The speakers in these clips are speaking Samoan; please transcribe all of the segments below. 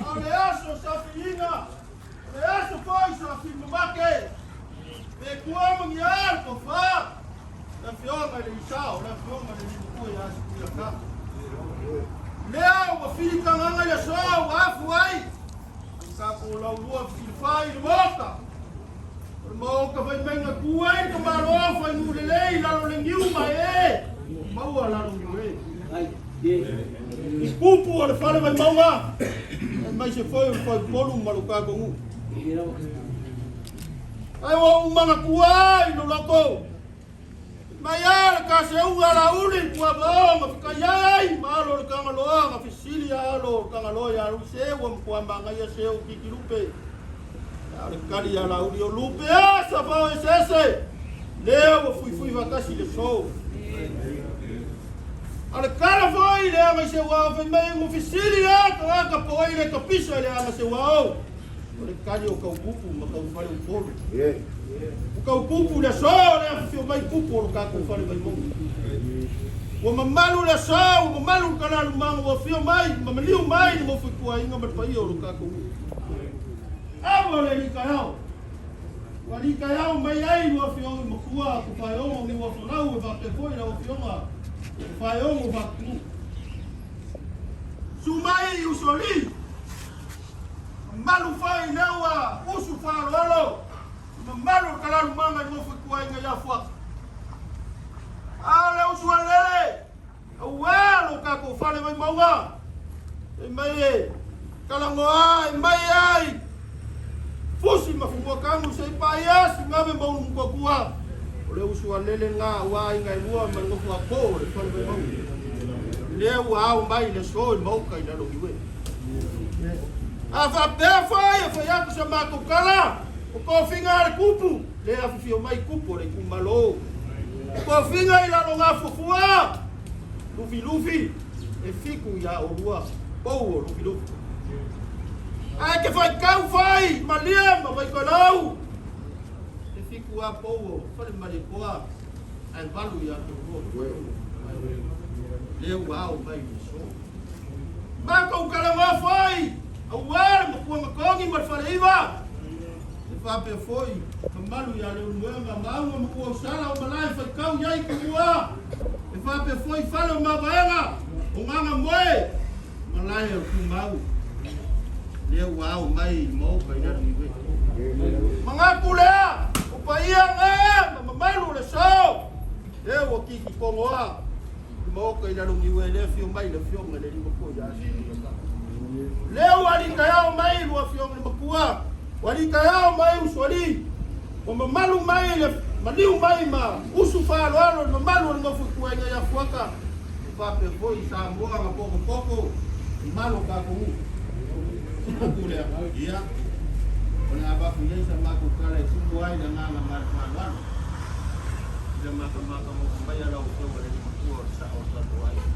A o le aso safiina, o le aso foi sa filmamake, pe kua mangia le tofa, le afioga i le Isa, o le afioga i le Limakua ia Sikuiaka. Lea ua filitagaga i le aso ua afu ai, tatou laulua fesilafai i le Maota. O le Maota fai mai na tu ai le tamaloa fai nuu lelei lalo le niu ma e, maua lalo niu e. I pupu o le fale Vaimauga, aemaise foi o le faipolu ma lo tatou nuu. Ai ua ou manatua i lo loto, mai a le kaseuga la uli tua vao ma fikai ai ma alo le Tagaloa na fesili a alo o le Tagaloa ia uli se ua matua magaia se o kiki lupe. A o le kali ia la uli o lupe a sa fao e sese. Lea ua fuifui faatasi le so. A le kala foi le aga i se ua fai mai ngu fesili a tagata po ai le kapisa i le aga se ua o. O le kali o kau kupu ma kau fale upolu. O kau kupu le so le afifio mai kupu o lo tatou fale Vaimauga. Ua mamalu le aso, ua mamalu le kalalumaga ua afio mai, ma maliu mai le mofoituaiga ma le paia o lo tatou nuu. Ava le alii taeao. Ua alii taeao mai ai lua afioga i matua Tofaeono Niuafolau e faapea foi lau afioga Tofaeono Faatumu. Susu mai i usoalii, mamalu foi lea ua usu faaaloalo, mamalu o le kalalumaga i mofoituaiga i Afuata. A o le usu a lele, aua lo tatou fale Vaimauga, e mai e talanoa e mai ai fusi ma fumuakamu se i paia singave ma ulu mutuatua. O le usu a lele ngā ua aiga e lua ma le nofo a po o le fale Vaimauga. Lea ua ao mai le so i mauka i lalo iwe. A faapea foi e fai atu sa matou tala, o tofiga a le kupu, le afifio mai kupu o le itumalo. O tofiga i lalo ngā fuafua, Lufilufi, e fiku ia olua, pou o Lufilufi. Ae ke faitau fai, malie ma vaitoelau, e fiku a pou o fale Malietoa, ae valu ia te olua. Lea ua ao mai le so. Matou talanoa foi, aua le matua matogi ma le faleiva. E faapea foi, mamalu ia Leulumoega, maua matua usala o malae faitau i ai tumua. E faapea foi fale o Mavaega, o Gagamoe, malae o Tumau. Lea ua ao mai i maoka i lalo iwe. Manatu lea, o paia ngā ma mamalu o le so. Lea ua kiki kongoa i maoka i lalo iwe lea fio mai le afioga i le limakua ia Asi. Lea ua alitaeao mai lua afioga i le matua, ua alitaeao mai usoalii, ua mamalu mai le maliu mai ma usu faaaloalo le mamalu o le nofo ituaiga ia Fuata, e faapea foi i Samoa na potopoto mamalu o tatou nuu. Upu lea, ia, o le a avatu i ai sa matou tala e tumu ai le agaga ma le faaaloalo i le matamata mai a lau afioga i le matua o le sao o le tatou aiga.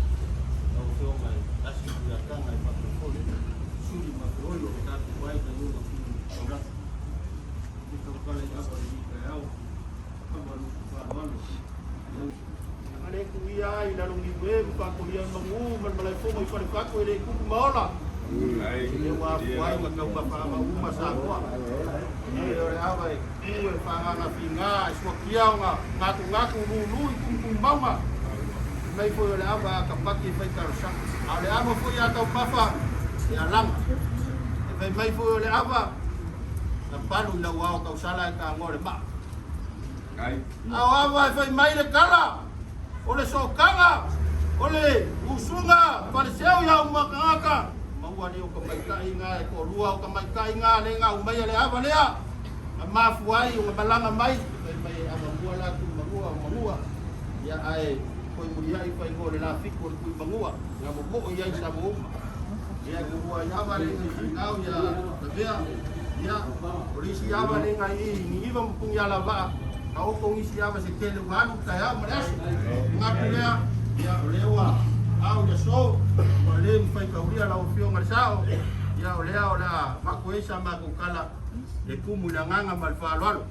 Lau afioga i Asi Tuiataga e faapea foi suli ma feoi o le tatou aiga i ona tu taulagi. I tautala i ava le taeao, ava le usu faaaloalo. A le tuia ai lalo niue ma faatolia manu ma le malaefono i Falefatu e le tupu ma ola. Le ua afu ai ma taumafa uma Samoa. E o le ava e tu e whanganga whingā, e suakia o ngā ngātu ngātu lūlū i tumutumu maunga. Mai foi o le ava a ka paki e whai karosaka. A o le ava foi a taumafa e alanga. E whai mai foi o le ava na palu i lau ao tausala e ka ngoa le maa. A o ava e whai mai le kala o le sokaga o le usuga faleseu ia umakangaka. Maua le o ka maitai ngā e toalua o ka maitai ngā le ngā umai le ava lea. Na mafu ai o nga malaga mai, fai mai e ava mua la tu manua o manua. Ia ae Toe muliai faigoa o le Lafitu o le Tuimanua, na momoo i ai Samoa uma. Ia, ua i ava le i finau ia Lavea, ia, o le isi ava le ngai i Niniva ma Punialavaa, ka oko nisi ava se tele ua alu taeao ma le aso. Manatu lea, ia, o lea ua au le aso, ua le mafai taulia lau Afioga i le Sao, ia, o lea o le a avatu ai sa matou tala e tumu i le agaga ma le faaaloalo.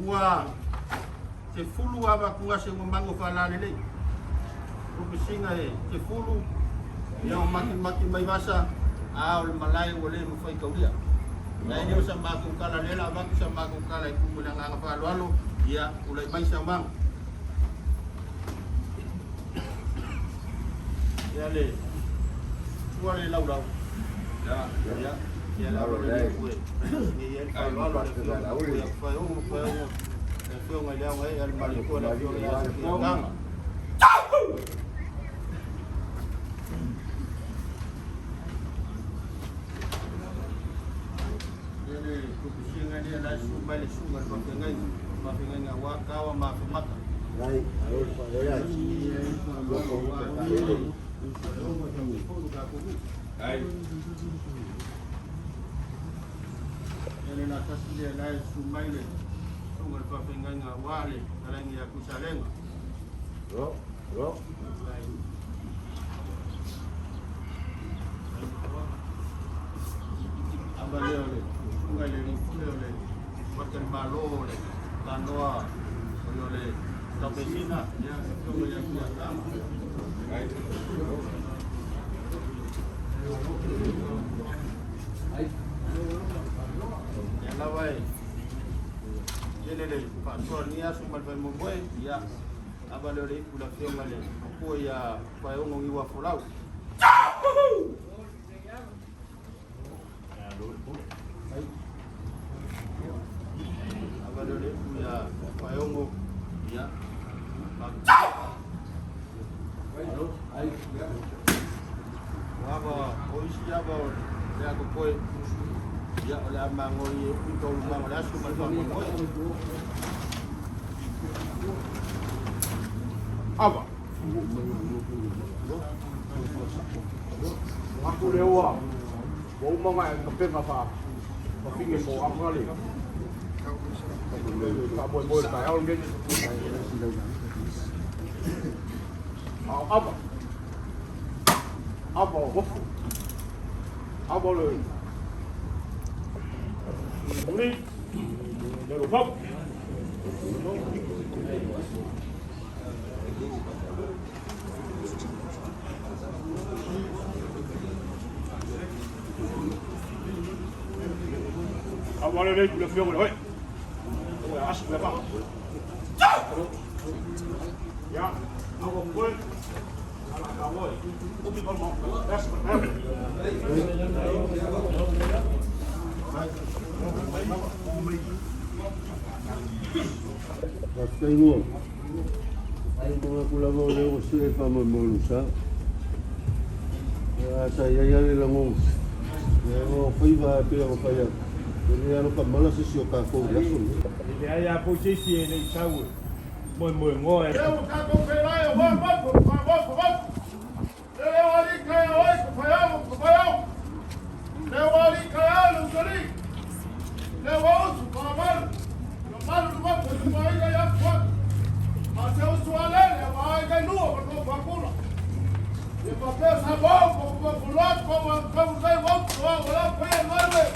Ua 10 ava atugase ua mago faalalelei. Lupesina e 10, ia o matimati mai vasa, a o le malae ua le mafai taulia. Ae le o sa matou tala lea la avatu sa matou tala e tumu i le agaga faaaloalo, ia tulai mai saunoaga. Ia le tua le laulau. Ia, ia, ia la le ue. Ia le faaaloalo le afioga ia Faeogo, Faeogo. Le afioga i le Aoga e le Malietoa le afioga ia Sikiataga. Ia le tupusinga lea la su mai le suga le faafeagaiga. Faafeagaiga ua kawa ma afemata. Ia le latasi lea la e su mai le suga le faafeagaiga ua le talaini ia Tuisalega. Ava lea o le susuga i le alii o le Fuata le Malo o le Tanoa o le Taupesina, ia le afioga ia Tuiatama. Ia lava e tele le faasoa lenei aso ma le faamoemoe, ia ava lea o le ipu i le afioga i le matua ia Faeogo Niuafolau. Ava lea o le ipu ia Faeogo, ia. O ava, o isi ava o le a totoe, ia, o le a magoi e ui taualumaga o le aso ma le faamoemoe. Ava. Aku le ua ua uma ona e tapena faafine mo ava le faamoemoe o le taeao lenei. A o ava, ava o hofu, ava o le muli, le lofau. Ava le le le afioga i le hoe. O e aso le va. Ia, ava koe. Ala ka oe. Upi pa mo. Aso le. Faafetai mo manatu lava o lea ua sie faamoemoe o le sa. Ia, sa i ai lava le lagona, leaga o faiva lava e pei ona fai atu, e le alofa se isi o tatou i le aso lenei. E leai lava foi se isi e le i sau e moemoegoa e. Lea ua tatou feiloai aua motu, faamotu motu. Lea ua alii taeao ai ka faiaoga ma ka faiaoga. Lea ua alii taeao le utalii. Lea ua usu faamalu. Na malu le motu e tumaina i atu atu. A se usu a lele a aiga i lua ma tou faapula. Ia faapea Samoa ua papuloa tou taumafai ua usu a ua lau paia malu e.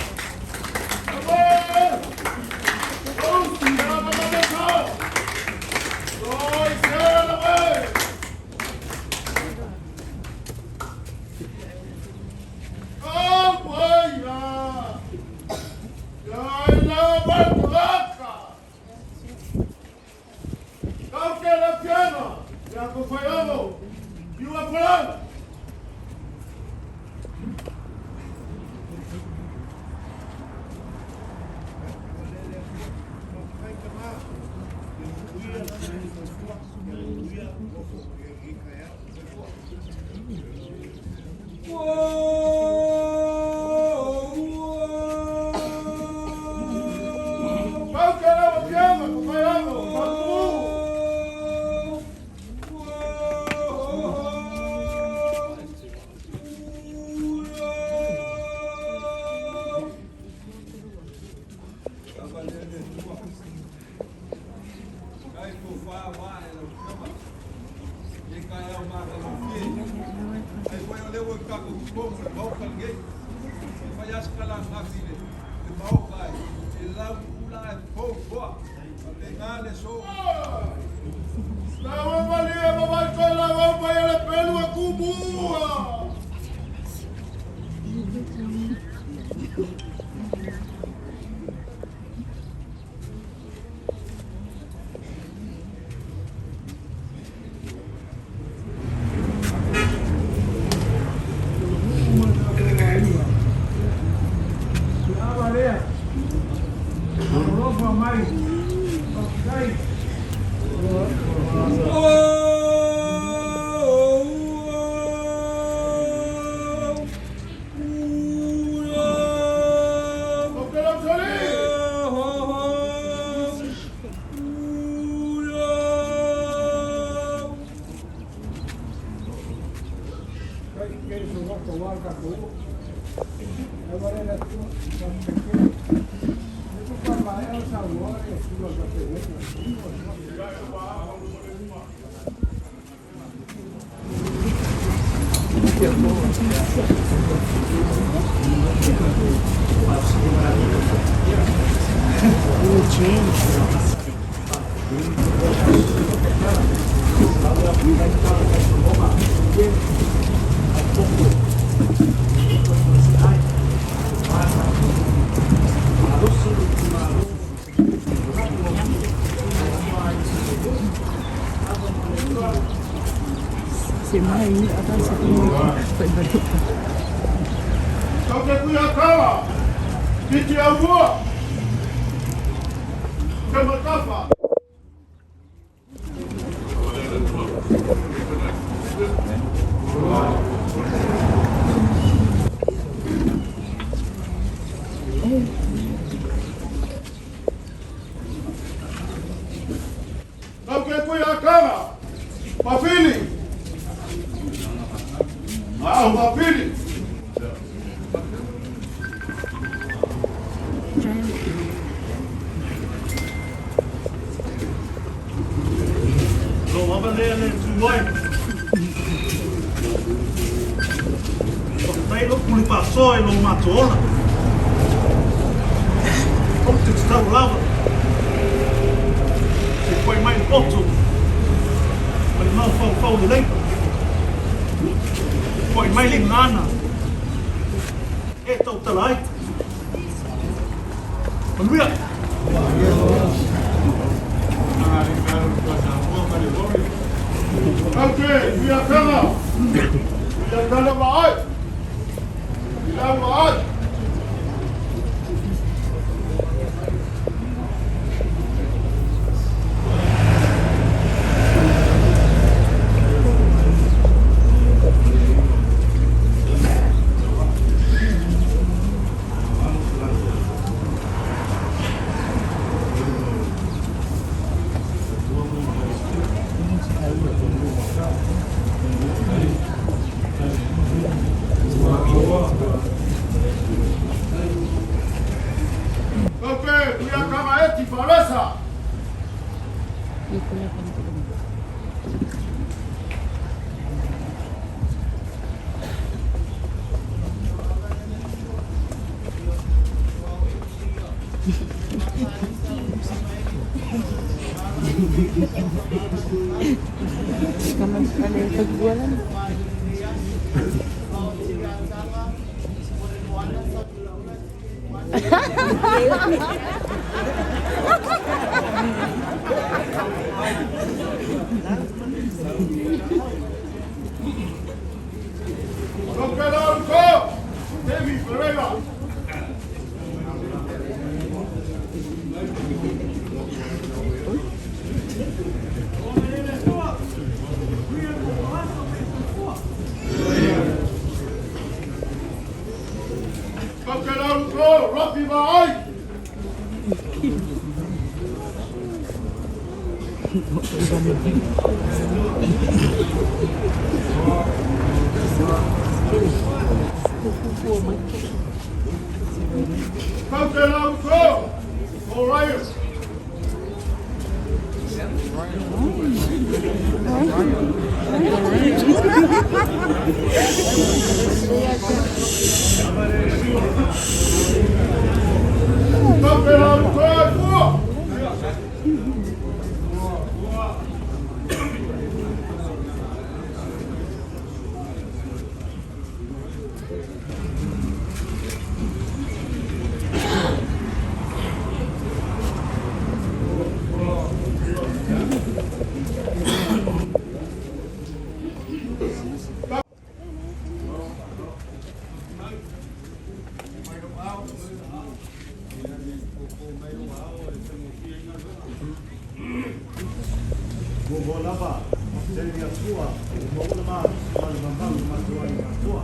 Samoa! Usu ia na sao. Toi se la we. Auaia! Ia la matuaka! Kau ke la piano! Ia ko whaiago! Iua polana! Kau ke la piano ko whaiago! Matumu! i tatou totonu o le Maota lenei. E fai lava se tala ananafi i le Maota e lau i ula ae pou i toa. Faapena le aso. Lou ava lea le tu ai. Faafetai lou pule faasoa i lo matou ola. Ou te tatalo lava, se i mai le poto ma le mafaufau lelei. Fo'i mai le gagana e tautala ai. Manuia! Muamua lava, tele le Atua, ua maua le malosi ma le mamalu ma matou aiga atoa.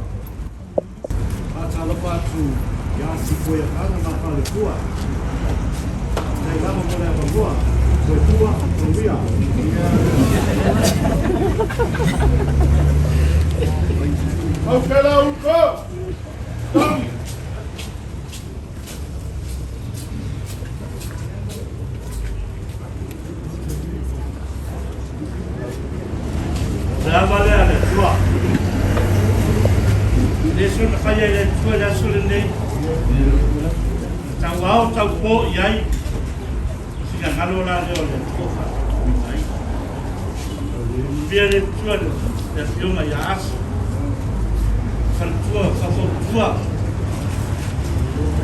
Faatalofa atu ia Sifuiakaga ma Falefua. Faafetai lava mo le avanoa. Soifua manuia. Aukela uko. Tangi. O le ava lea a le Atua. E le soona faia e le Atua i le aso lenei. Tau ao tau po i ai. O finagalo la lea o le Atua faatautoina ai. Manuia le Atua le afioga ia Asi. Faletua faufautua.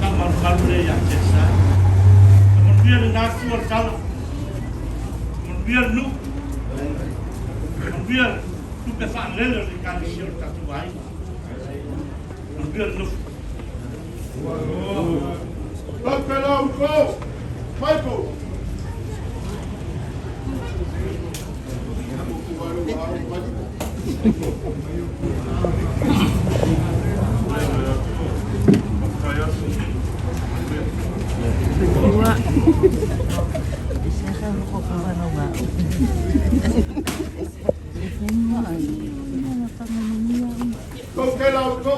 Faamalumalu lea ia te Sai. Manuia lena tua o le tala. Manuia le nuu. Manuia tupe faalele o le Ekalesia o le tatou aiga. Manuia le nofo. Aukela uko. Michael. Aukela uko.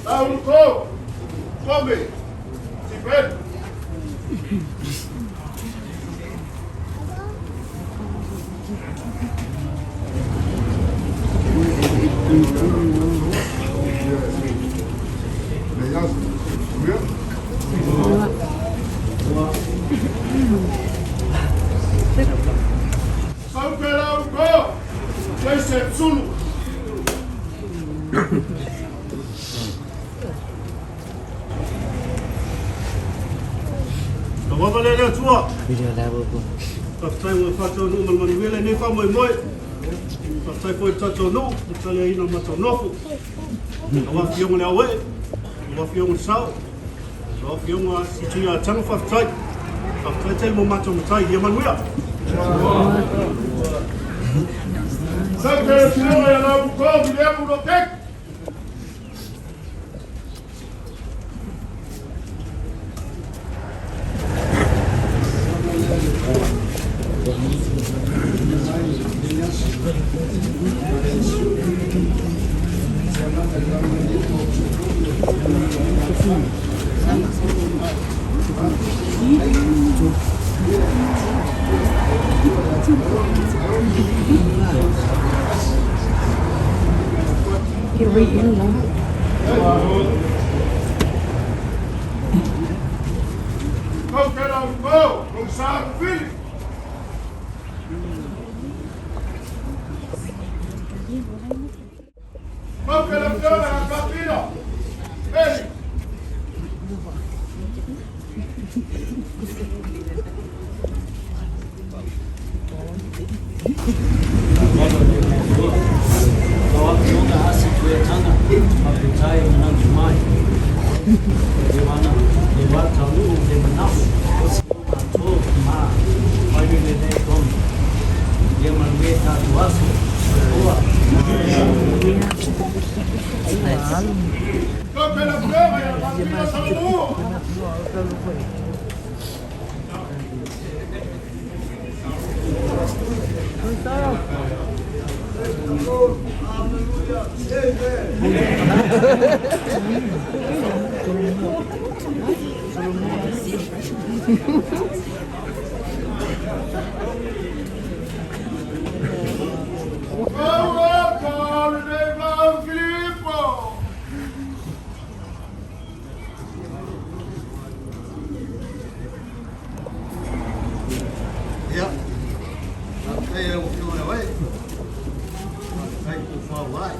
Lauko. Tommy. Sifred. Aukela uko. Joseph Sulu. Ua lava lea le Atua. Faafetai ua e faataunuu ma le manuia lenei faamoemoe. Faafetai foi i le tatou nuu, le taliaina o le matou nofo. Lau Afioga i le Auee, lau Afioga i le Sao, lau Afioga i Tuiataga, faafetai. Faafetai tele mo matou matai. Ia manuia. Aukela afioga ia Lauko Viliamu Lokek. Aukela uko. Rosa Philip. Aukela afioga ia Kapila. Eli. Lau Afioga Asi Tuiataga, faafetai e manatu mai. E ana, e wā taunuu le manao, o si o matou ma mai le lenei tonu. Ia manuia tatou aso, soifua. Aukela afioga ia Kapila Salomua. Aua le Vau Filipo. Ia, faafetai i lau Afioga i le Auee, faafetai i tofa ua ae,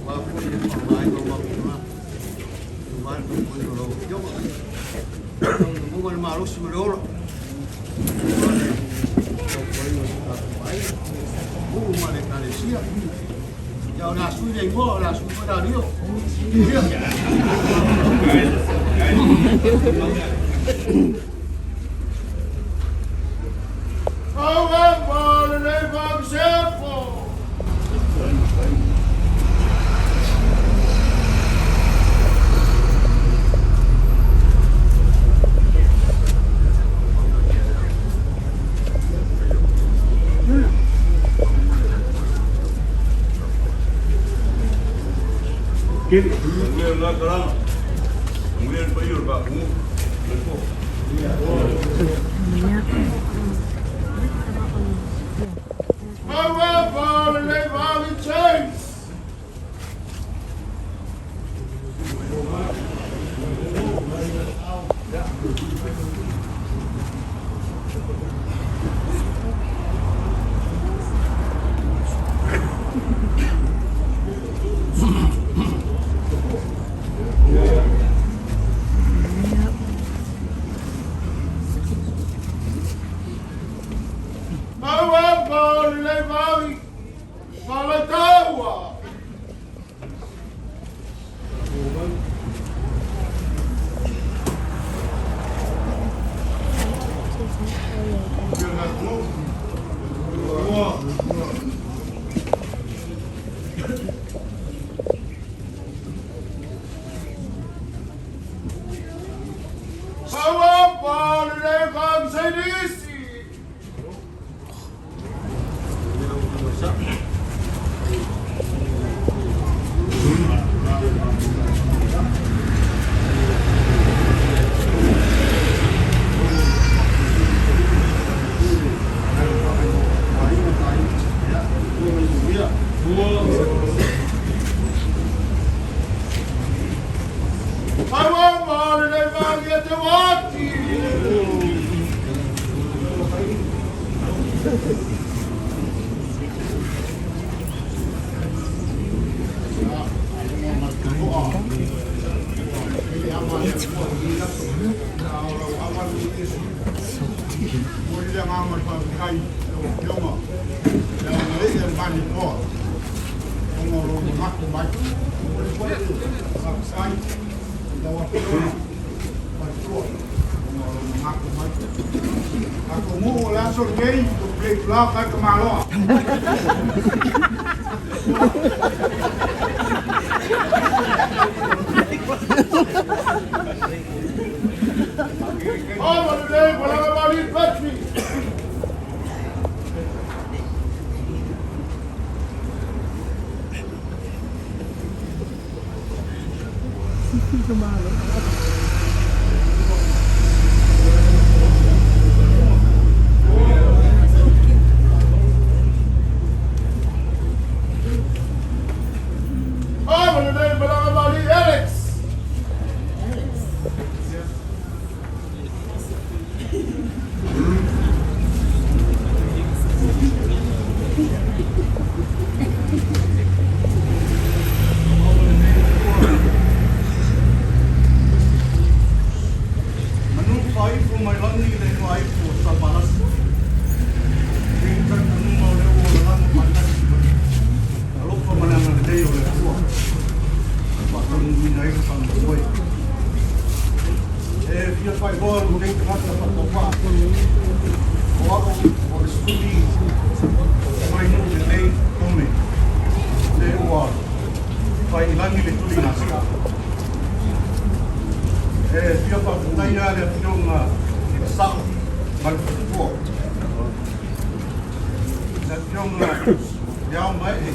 aua foi le faaaogaina o avanoa aua le taumafaiga o lau Afioga. Taunuuga le malosi ma le ola aua le taumafaiga o si o tatou aiga, nuu ma le Ekalesia. Ia o le a sui le igoa, o le a sui foi le alio. Manu faaifo mai lagi le igoaipu o Samalasi. E talitonuga o lea ua lalago faatasi ma le alofa ma le agalelei o le Atua e faataunuuina ai le faamoemoe. E fia faailoa lenei tagata faatauvaa o au o le sui mai nuu lelei Tome le ua fai i lagi le tuligasia. E fia faafetaia le afioga i le Sa'o ma le Faletua, le afioga i le Ao Mae'e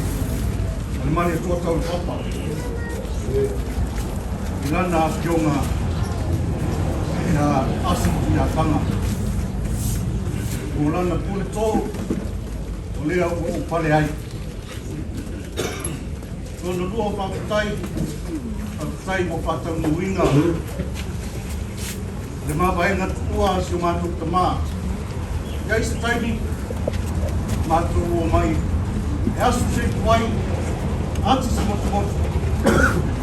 ma le Malietoa Taulepapa i lana afioga ia Asi Tuiataga mo lana pule tō o lea ua ou pale ai. Lona lua o faafetai, faafetai mo faataunuuina le mavaega tuua a si o matou tamā. E i ai se taimi, matou omai e asu se ituai, ati se motumotu, e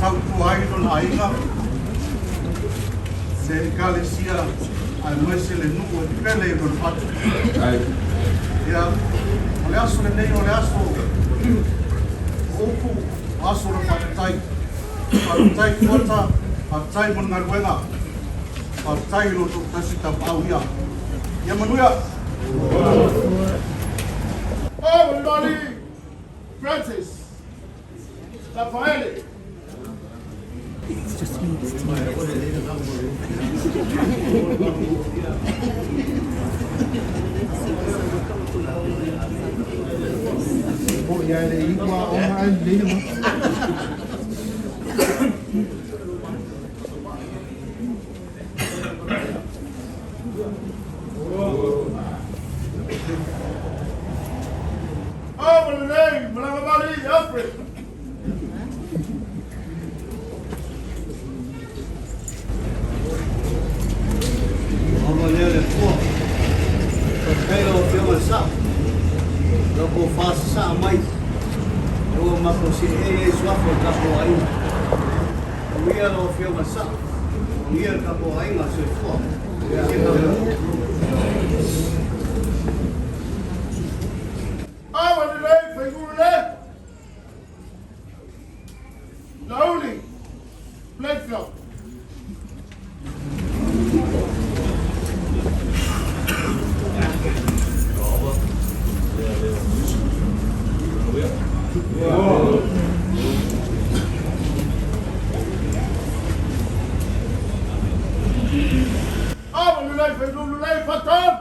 tautua ai lona aiga, le ekalesia aemaise le nuu e pele i lona fatu. Ia, o le aso lenei o le aso o upu, o aso o le faafetai. Faafetai Fuata, faafetai mo le galuega. Faafetai i lo outou tasi tapaau ia. Ia manuia! Oh, Lali Francis Rafaele. It's just me, it's me. Oh, Lali Malagamali Alfred. Ava lea le Atua. Faafetai lau Afioga i le Sao, lau tofa sasaa mai, ina ua matou seei ai suafa o le tatou aiga. Manuia lau Afioga i le Sao, manuia le tatou aiga. Soifua. Oh, Lali Faigurule. Lauli Blakefield. Oh, Lali Faigurule Fatom.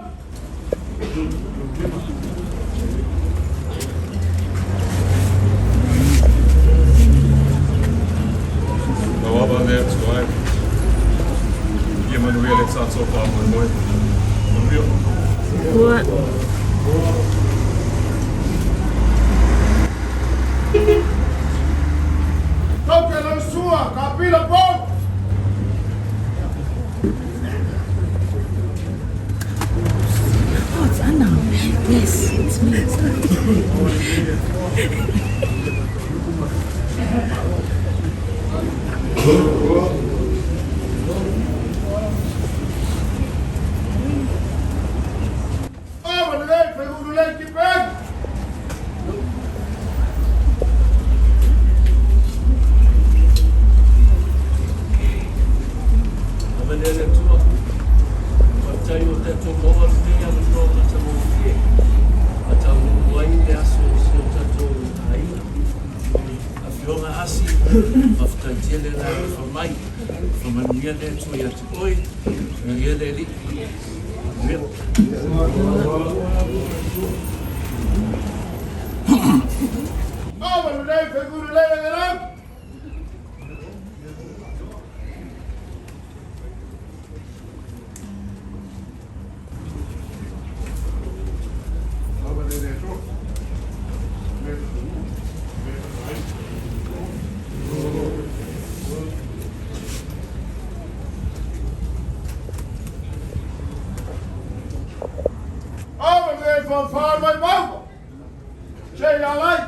Lau ava le Atua e. Ia manuia le tatou faamoemoe. Manuia. What? Toke Lausua, Kapila Paul. Oh, it's Anna. Yes, it's me. Oh, Lali Faigurule Kipeng. Ava lea le Atua. Faafetai ua tatou maua lenei avanoa matagofie. Faataunuu ai le aso o si o tatou aiga. Afioga Asi, faafetai tele le alofa mai. Faamanuia le Atua ia te oe, manuia le Alii. Manuia. Oh, Lali Faigurule Garab. Ava le le Atua. Me me ai. Oh, Lali Fanfan Mai Mau. Che Alai.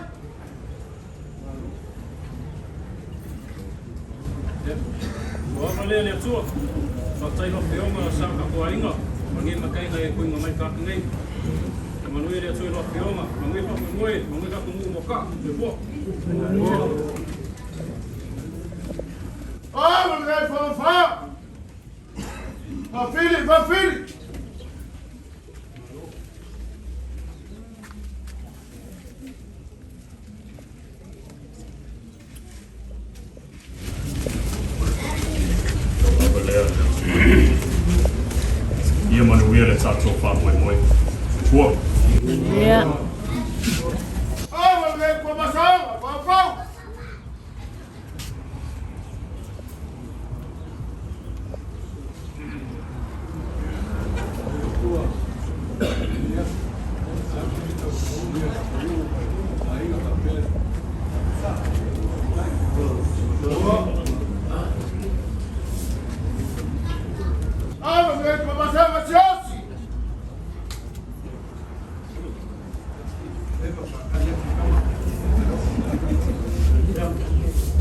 Ua ava lea le Atua. Faafetai lau Afioga sa o tatou aiga, manuia mataiga e koiga mai tatou nei. Ia manuia le Atua i lau Afioga, manuia faamoemoe, manuia tatou nuu moka. Soifua. Oh, Lali Fanfan. Fafili, Fafili. Ava lea. Ia manuia le tatou faamoemoe. Soifua. Yeah. Oh, Lali Kwamasanga, Pau. Oh, Lali Kwamasanga, Siosi.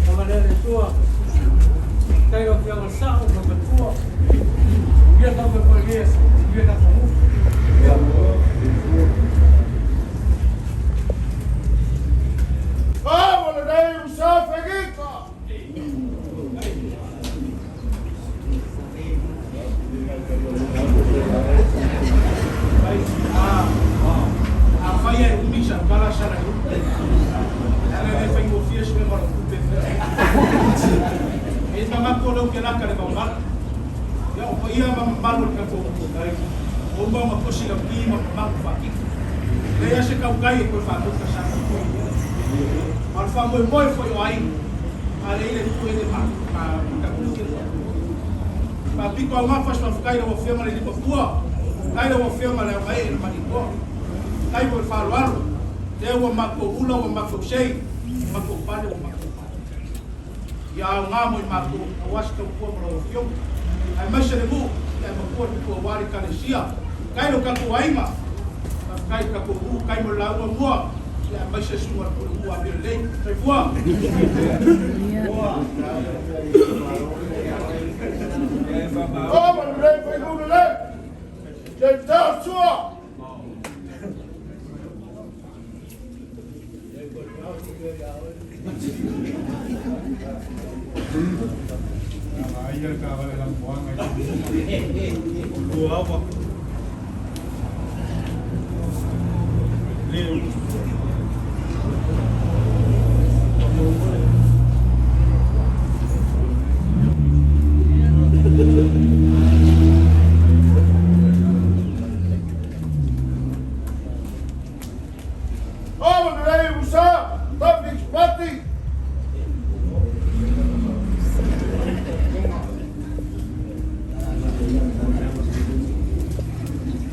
Ava lea le Atua. Faafetai lau Afioga i le Sao ma Matua. Manuia le faamoemoe, manuia tatou nuu. Oh, matou le ukelaka le vaomalu. Ia o paia ma mamalu o le tatou o uma ona tosi lauki ma mamalu faatino. E leai lava se tautai e toe faamuta sa tatou i ai. A o le faamoemoe foi o aiga, a leai le nuu e le matagofie le faamoemoe. Faapito augafa se faafetai i lau Afioga i le Limatua, faafetai i lau Afioga i le Aogaee le Malietoa. Faafetai mo le faaaloalo, lea ua matou ula ua matou sei, ua matou pale ua matou pale. Ia aoga mo i matou aua se tautua mo lau Afioga, aemaise le nuu, ae matua le tupu aua le Ekalesia. Faafetai i lo tatou aiga, faafetai i le tatou nuu, faafetai mo le lauga mua, ia aemaise le susuga i le Pulenuu Amio Lelei. Soifua! O ma le fai luna le. Te tau sua. Aia le taavale lanumoana i lua ava. Le O ma le usa. Public Party.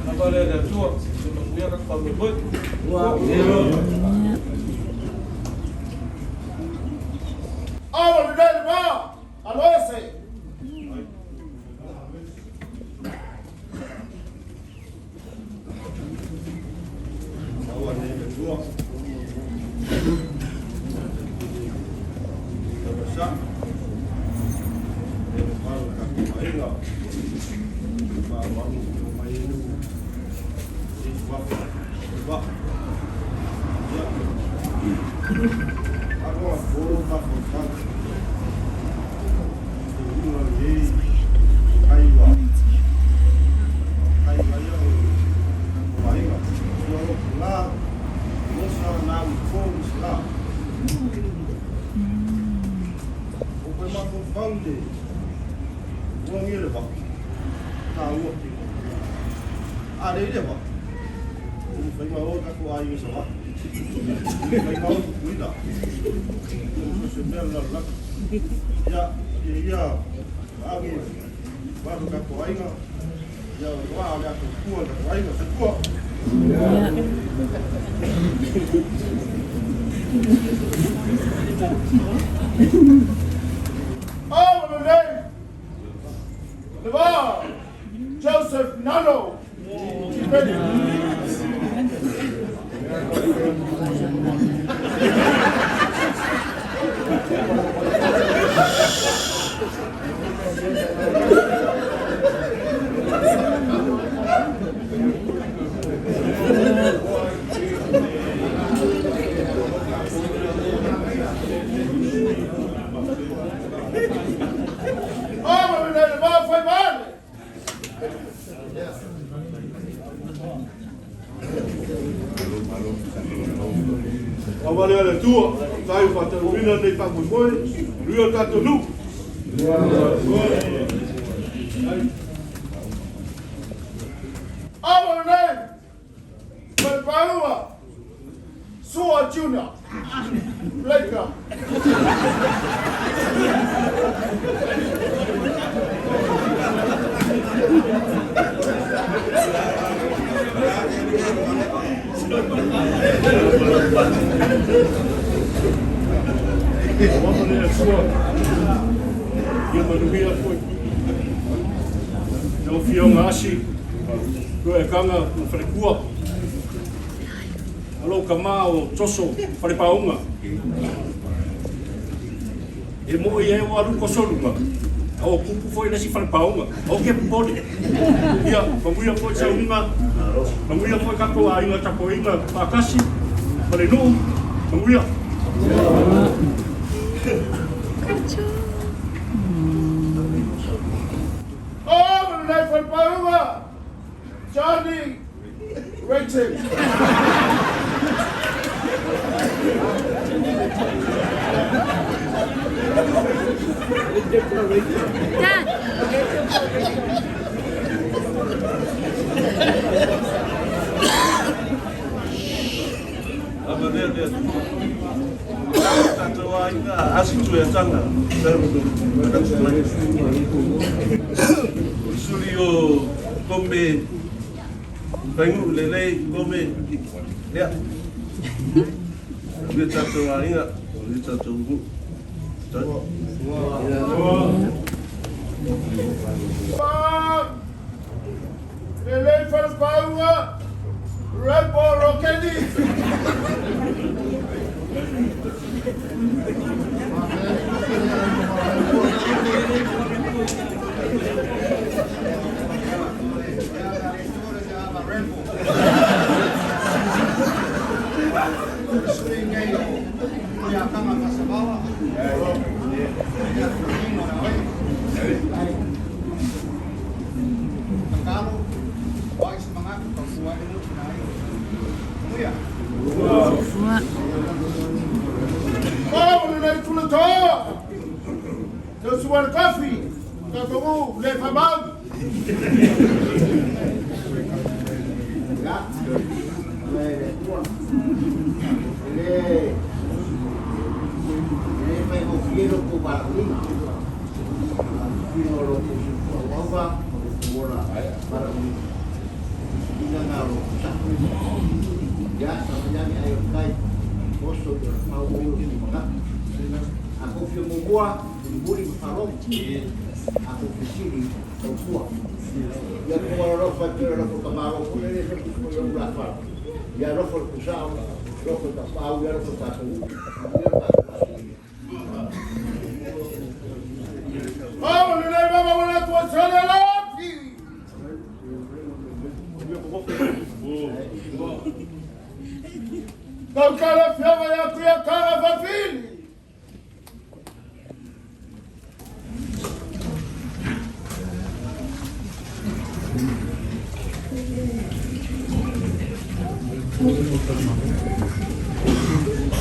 Lava lea le Atua, se manuia ka faamoemoe. O ma le va. Aloese. Aua nei le Atua. Sa. E le falo ka aiga. Ma wa mo mai nu. I wa wa. Ya. Alo a ka fo ka. Te unga nei ai wa. Ai wa ia o ka aiga. Ia o la. Mo sa na u fo la. O koe mafaufau le uagi le vaa, taua. A le ile vaa, o mawhai mai o tatou aiga i Savaii. Mawhai mai o Tutuila. O se mea le lalolagi. Ia, ia ia, agi, valu tatou aiga, ia o loa o le ato tua tatou aiga, se tua. O ma le le va. Joseph Nano. Tipeni. O ma le va fai male. Aua lea le Atua, faafetai ua faataunuuina lenei faamoemoe, manuia lo tatou nuu. O ma le Falepaua. Sua Junior. Laker. Aua le Atua, ia manuia foi. Lau Afioga Asi, Tuaekaga ma Falekua. Alo ka ma o Toso Falepaunga. E mo i e o alu kosoluga. O kupu foi le si Falepaunga. O ke pole. Ia, manuia foi saunga. Manuia foi kato a inga tapoinga whakasi. Ma le nuu. Manuia. O ma le Falepaua. Johnny Rating. Dad. Suli o kome faiguu lelei kome lea. Le tatou aiga, le tatou nuu. Lelei falepauga, Rainbow Rokeni.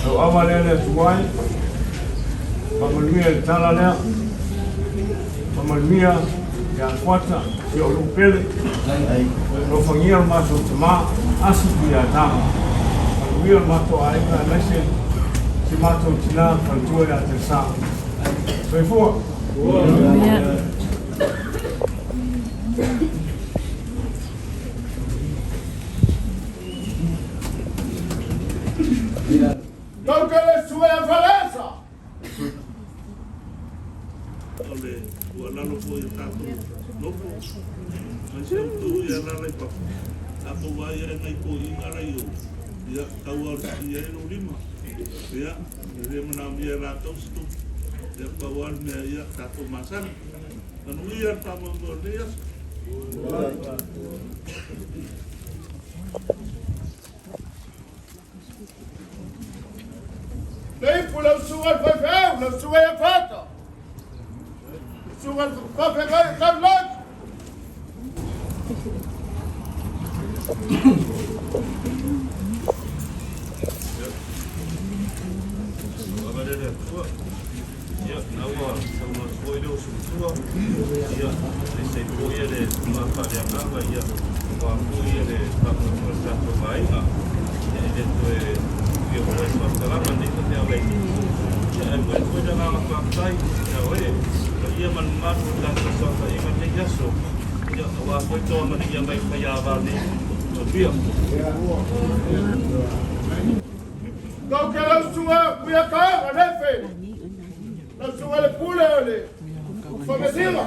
Lau ava lea le atu ai, faamanuia i le tala lea, faamanuia ia Fuata, si o luu pele, alofagia le matou tamā, Asi Tuiataga, manuia le matou aiga aemaise si matou tinā faletua ia Telesa. Soifua. O le tuualalo foi o tatou nofo, mai se utu ia lala i fafo. Tatou vaai ai nai toeaiina la i o, ia, tau lava o le sii ai lou lima. Ia, e le manaomia e latou se tupe. Ia, pau lava le mea ia tatou masani. Manuia le faamoemoe o lenei aso. Le ipu lau susuga i le faifeau, lau susuga ia Fata. Susuga i le faafeagai o Taulagi. Ia, na ua saunoa atu foi le uso matua, ia, aemaise ai foi le tulaga faaleagaga, ia, aua foi le faamoemoe o le tatou aiga. Ia, e le toe uia foi se faamatalaga nei ma te ala i nuu. Ia, ae momoli foi le agaga faafetai ia oe, le paia ma le mamalu o le tatou saofaiga i lenei aso, ia, aua foi to amanaia mai faiava nei. Manuia. Tau ke lau susuga Kuiakaga Nefe, lau susuga le pule o le Famesiga.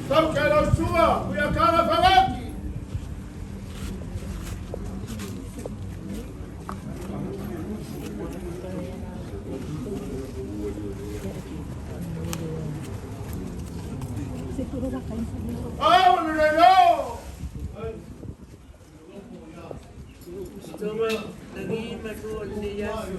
Tau ke lau susuga Kuiakaga Fagati. Ao le lelo. Toma lagi manu o lenei aso.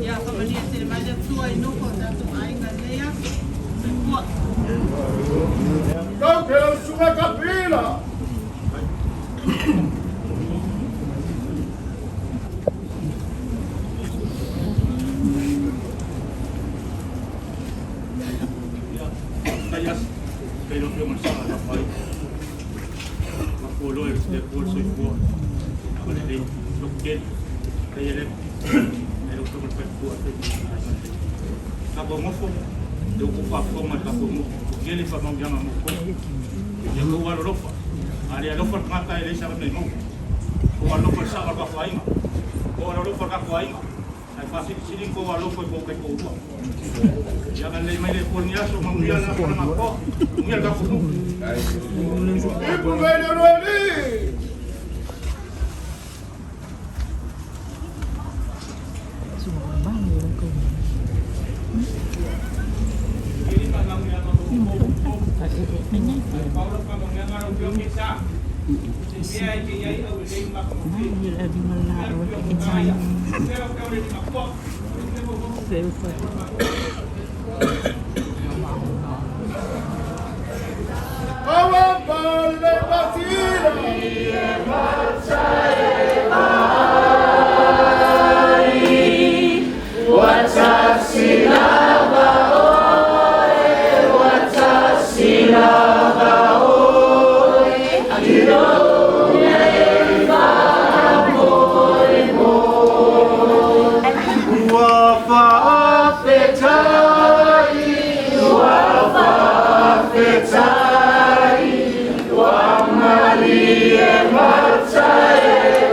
Ia faamanuia tele mai le Atua i nofo o tatou aiga i lenei aso. Soifua. Tau ke lau susuga Kapila. Tai asi, tai lau afioga i le Saga Tapai. Mafualoa e le Atua le soifua. Agalelei, lototele. Tai e le ai lau afioga i le faletua, tai tatou nofo, le ua outou faafofoga i le tatou nofo. Ua tele faamanuiaga mo outou. Ia outou alolofa. A le alofa le tagata e leai se avanoa e maua. Outou alolofa i le sao o le tatou aiga. Outou alolofa i le tatou aiga. Ae faasilisili ni tou alofa i tou taitoalua. Ia agalelei mai le Atua i lenei aso, manuia le lafo na atoa, manuia le tatou nuu. Ipu mai le Noeli. Awa pale masina. Ua faafetai, ua faafetai, ua malie mata e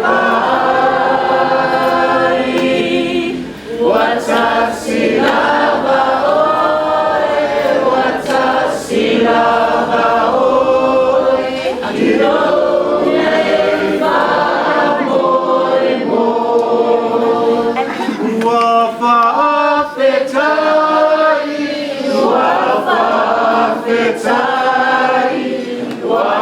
vaai. Ua tasi lava oe, ua tasi lava oe, i lou nei faamoemoe. Ua faafetai, ua faafetai, ua